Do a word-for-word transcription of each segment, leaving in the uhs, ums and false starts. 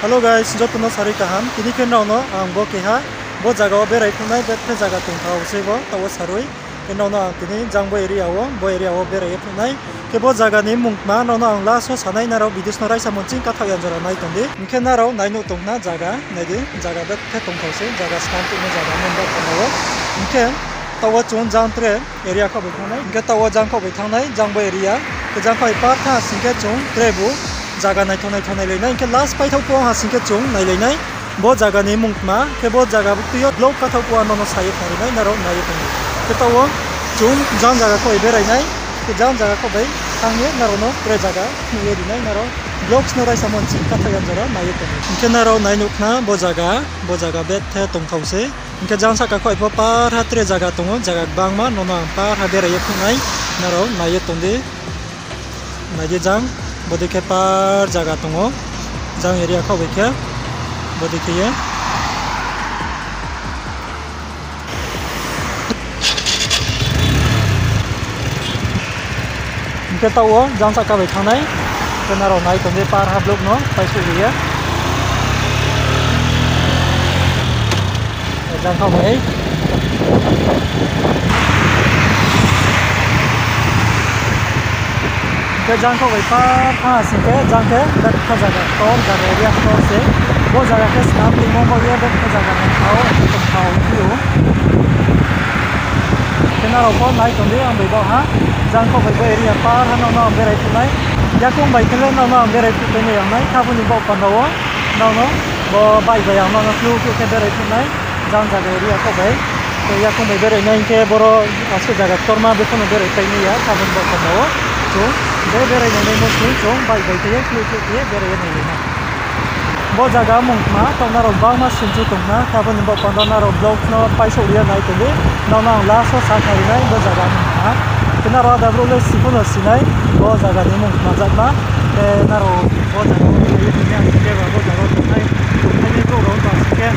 Hello guys, joto no sarui kaham. Tini khe nrao no ang bo keha, bo zaga wo berai phnuhnai, bethe zaga tongthao se bo, taoh wo sarui. Khe nrao no ang tini jang bo area wo, bo area wo berai ye phnuhnai. Khe bo zaga ni mung tma nrao no ang last wo sanai, nrao videos no raisa mung ching kathaoh ya jora nai tong di. Hing khe nrao nai nuh tong khna zaga, nai di, zaga bethe tongthao se, zaga skang tuimo zaga mung ba tongthao wo. Hing khe taoh wo chung jang tre area khaoh bai thanngnai. Hing khe taoh wo jang khaoh bai thanngnai, jang bo area. Khe jang khaoh bai par thanng sing khe chung tre bu zaga naithao naithao nailai nai. Hing khe last paithaoh phuh ha sing khe chung nailai nai. Bo zaga ni mung tma, khe bo zaga buktui yo vlog kathaoh phuh ano no sa ye khnari nai, nrao nai ye tong di. Khe taoh wo chung jang zaga khaoh bai berai nai, khe jang zaga khaoh bai thanng ye nrao no tre zaga nuh ye ri nai, nrao vlogs no raisa mung ching kathaoh ya jora nai ye tong di. Hing khe nrao nai nuh khna bo zaga, bo zaga bethe tongthao se. Hing khe jang sahka khaoh bai pho par ha tre zaga tong ou, zaga gbangma, nrao no ang par ha berai ye phnuhnai, nrao nai ye tong di. Nai di jang, bodei khe par zaga tong ou, jang area khaoh bai khe, bodei khe ye. Hing khe taoh wo jang sahka bai thanngnai, khe nrao nai tong di par ha vlog no paisouh ri ye. Jang khaoh bai. Hing khe jang khaoh bai par thanng ha sing khe, jang khe betha zaga ktor, zaga area ktor se. Bo zaga khe skang tuimo baoh ye betha zaga naithao, tongthao phi ou. Khe nrao pho nai tong di ang bai baoh ha. Jang khaoh bai bo area par ha nrao no ang berai phnuhnai. Yakoung bai khe le nrao no ang berai phnuhpai nai yang nai, khe abo ni baoh panda wo nrao no bo bike bai ang nrao no klu klu khe berai phnuhnai. Jang zaga area khaoh bai. Khe yakoung bai berai nai hing khe boro asuh zaga ktorma bepho no berai pai nai ya, khe abo ni baoh panda wo chung je berai nai nai mostly chung bike bai khe ye klu klu khe ye berai ye nailai nai. Bo zaga mung tma, taoh nrao gbangma sinchu tong khna, khe abo ni baoh panda nrao vlogs no paisouh ri ye nai tong di, nrao no ang last wo sa khnari nai bo zaga mung tma. Khe nrao ada brouh le si pho no si nai, bo zaga ni mung tma jatma. Khe nrao bo zaga wo nai ye tong di, ang khe ba bo zaga wo tongnai, tongphainai brouh rao tong sing khe.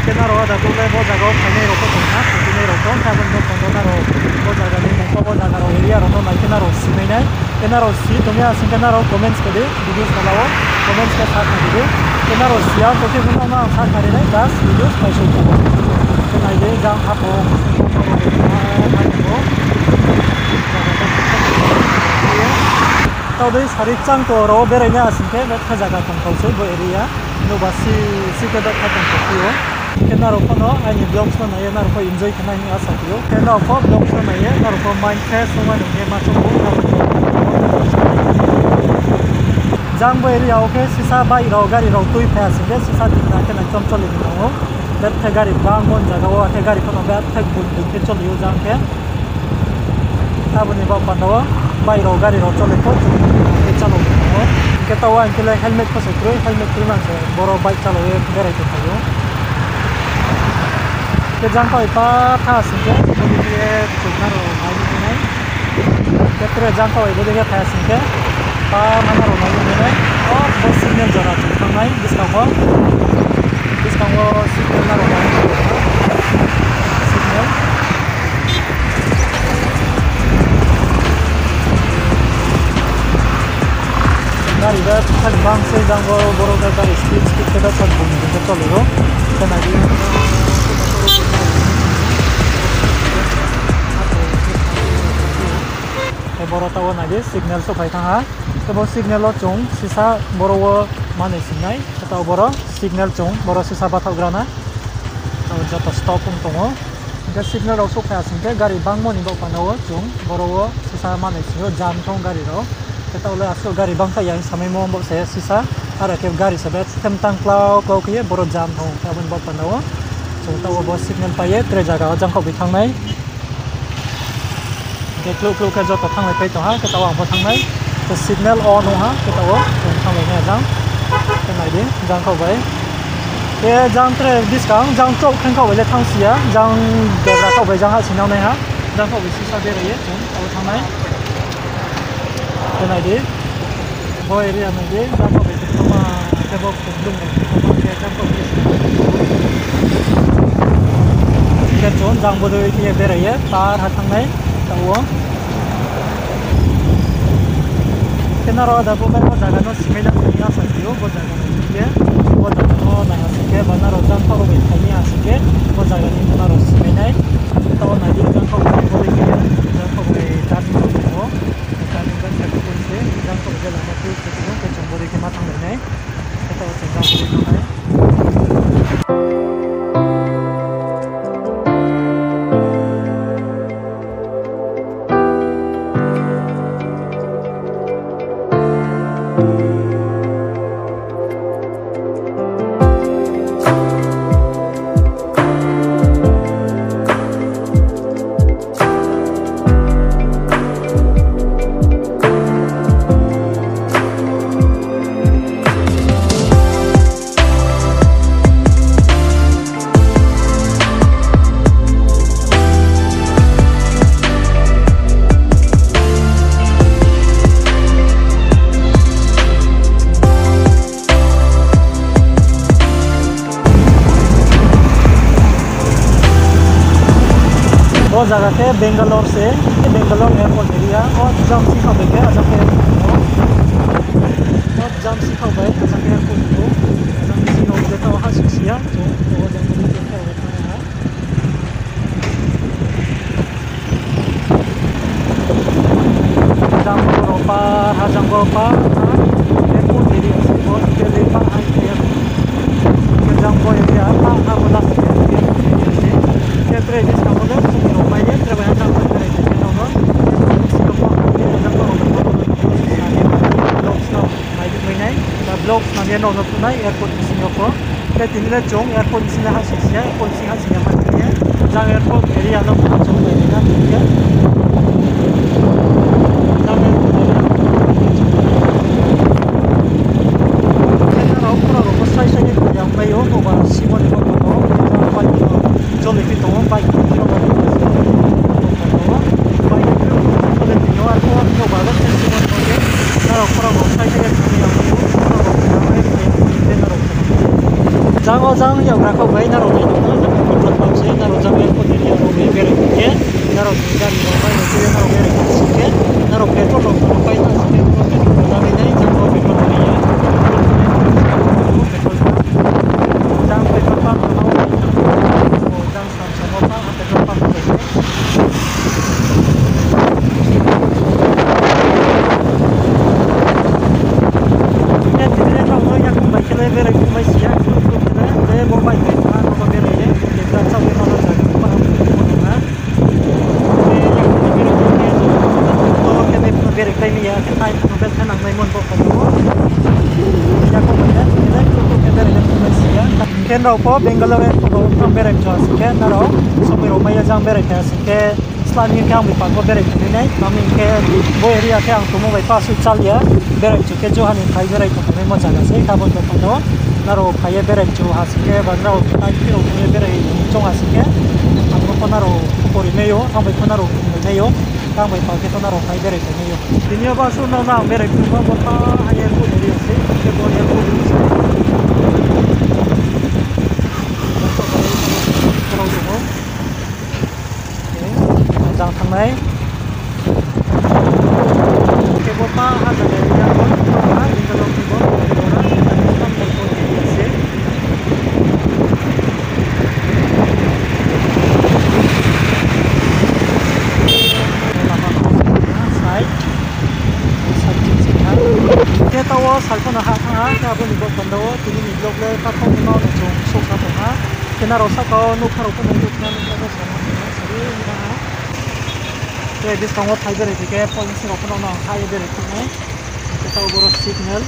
Khe nrao ada brouh le bo zaga wo phainai rao pho tong khna, tongphainai rao tong, khe abo ni baoh panda nrao bo zaga ni mung pho, bo zaga rao area rao no nai khe nrao si mai nai. Khe nrao si tong ya sing khe nrao comments khe di, video sala wo comments khe sa khnari di. Khe nrao si ya tong khe bo no ang sa khnari nai, just video paisouh tong ou. Khe nai di, jang haphung, taoh dei sari chang to rao berai nai asing khe betha zaga tongthao se bo area. Nouhba si, si khe betha tongthao phi ou. Khe nrao pho no aini vlogs no nai ye nrao pho enjoy khe nai hing asa khe ou. Khe nrao pho vlogs no nai ye nrao pho mind fresh ongma nung ye ma chung ou. Jang bo area wo khe sisa bike rao, gari rao tuiphai asing khe sisa tikna khe nai chom choli ni nang ou. Bethe gari bangmo ni zaga wo, akhe gari pho no bethe bun bun khe choli ou jang khe. Abo ni baoh panda wo bike rao, gari rao chole pho chung khe chalo ou. Hing khe taoh wo ang khe le helmet pho se kroi, helmet kroi man se boro bike chalo ye berai tongphai ou. Khe jang khaoh bai par thanng sing khe, bodei khe chung nrao nai ye nai. Khe tre jang khaoh bai bodei khe phai sing khe, par nrao nai ye nai. O, bo signal jora chung thanng nai, buskang wo. Buskang wo signal nrao nai ye nai. Signal. Gari ba thak bang se jang bo, boro khe gari speed, speed khe ba thak bung bung khe choli ou. Khe nai di. Khe boro taoh wo nai di, signal souhphai thanng ha. Khe bo signal wo chung sisa boro wo manoi singnai. Khe taoh boro signal chung boro sisa bathaohgra na. Taoh joto stop ong tong ou. Hing khe signal rao souhphai asing khe gari bangmo ni baoh panda wo chung boro wo sisa manoi sing ou, jam thong gari rao. Khe taoh le asuh gari bangthaih ya hing samaimo bo se sisa. Aro khe gari se bethe mtang klau klau khe ye boro jam thong khe abo ni baoh panda wo. Chung taoh wo bo signal pai ye tre zaga wo jang khaoh bai thanng nai. Khe kluh kluh khe joto thannglai pai tong ha, khe taoh wo ang pho thanng nai. Khe signal on ong ha, khe taoh wo chung thannglai nai jang. Khe nai di, jang khaoh bai. Khe jang tre buskang, jang chouh khreng khaoh bai le thanngsi ya, jang debra khaoh bai jang hahsoing nang nai ha. Jang khaoh bai sisa berai ye chung taoh wo thanng nai. Khe nai di. Bo area nai di, jang khaoh bai khe thama, khe bo khe blung rao khe thama khe jang khaoh bai. Khe chung jang bodei khe ye berai ye, par ha thanng nai, taoh wo. Khe nrao ada bo bai bo zaga no simai na tong ya sa si ou, bo zaga no. Bo zaga no nai ha sing khe, ba nrao jangkhaoh rao bai phai ni ha sing khe, bo zaga ni nrao si mai nai. Taoh nai di, jangkhaoh bai bo dei khe, jangkhaoh bai turning rao tong ou. Turning bai sa khe bo se, jangkhaoh bai je lama tui se tong ou, khe chung bo dei khe ma thanng lai nai. Khe taoh chung jangkhaoh bai thanng nai. Bo zaga khe Bangalore se, Bangalore airport area. O jang si khaoh bai khe, ajang khe, o jang si khaoh bai, ajang khe airport o. Ajang si no je tao ha si si ya, chung o jang khe airport o thanngnai ha. Jang bo rao par ha, jang bo par ha, airport area se bo, Delhi par ha, khe jang bo area par ha, bo last airport area se. Khe tre buskang wo le chung rao mai ye, tre bai ha jang bai berai tong khe nrao no, si rao bo, jang bo rao, vlogs no nai di mai nai, ba vlogs nang ye nrao no phnuh nai airport bsing yo pho. Khe tini le chung airport bsing le hahsoing si ya, airport bsing hahsoing ya ma khe ye, jang airport area no chung bai nai na khe. Jang airport area no chung bai nai na khe. Khe nrao khorang rao bo srai srai khe kaya ongmai ou, noba simo ni bo tong ou, jang bike no joliphi tong ou, bike no joliphi tong ou. Jang o jang yagra khaoh bai nrao nai nai, jang petrol pump se, nrao jang airport area rao ni berai khe, nrao ni gari rao bai rao khe, nrao berai khe sing khe, nrao petrol rao pai na sing khe, nrao petrol rao nai nai, jang o petrol area. Jang petrol pump rao, jang Hing khe nrao pho Bangalore airport rao thanng berai mchu ha sing khe, nrao somoi rao mai ye jang berai phai ha sing khe, sla ni khe ang bai pal pho berai phinai nai. Tma hing khe bo area khe ang tongmo bai pa suh chal ya. Berai mchu khe juha ni phai berai tongnaimo zaga se, khe abo ni bo panda wo nrao phai ye berai mchu ha sing khe, ba nrao nai phi rao tong ye berai choung ha sing khe, ang no pho nrao khupori mai ou, ang bai pho nrao phunglai mai ou, ang bai pal khe pho nrao phai berai phai mai ou. Tini yo ba suh nrao no ang berai phungmo bo ta ha airport area se, khe bo airport area se. Nrao tong ou. Jang thanngnai. Khe bo pa ha jaga ya bo, ha, Bangalore ni bo, bo ha, se. Lama side, side se ha. Khe taoh wo sal pho no ha thanng ha, khe abo ni bo panda wo tini ni vlog le kathok no chung souhsa tong ha. Khe nrao sahka wo nukha rao pho no nuhkha, nuhkha rao sa ha, sa ha. Khe buskang wo phai berai khe, khe pho bsing rao pho no nang ha ye berai khe nai. Khe taoh boro signal.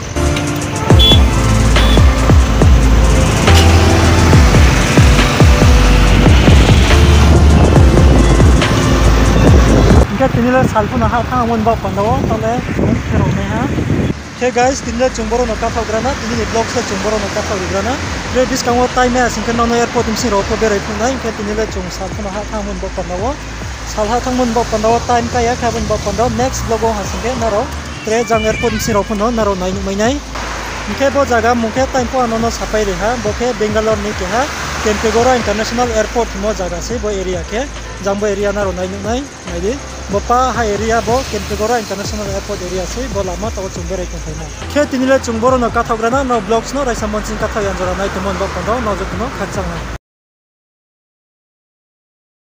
Hing khe tini le sal pho no ha thanng abo ni bo panda wo, taoh le chung pherao nai ha. Khe guys, tini le chung boro no kathaoh gra na, tini ni vlog se chung boro no kathaoh ri gra na. Tre buskang wo time ya sing khe nrao no airport bsing rao pho berai phung nai, hing khe tini le chung sal pho no ha thanng abo ni bo panda wo. Sal ha thanngmo ni bo panda wo time kai ya khe abo ni bo panda wo next vlog wo ha sing khe nrao tre jang airport bsing rao pho no nrao nai nuh mai nai. Hing khe bo zaga mung khe tini pho ang nono sapai ri ha, bo khe Bangalore ni keha Kempegowda International Airport hingmo zaga sei bo area khe. Jang bo area nrao nai nuh nai, nai di. Bo paha area bo Kempegowda International Airport area sei, bo lama taoh wo chung berai tongphaimo. Khe tini le chung boro no kathaohgra na, nrao vlogs no raisa monching kathaoh yang jora nai tongmo ni baoh panda wo nrao joto no khakchang nai.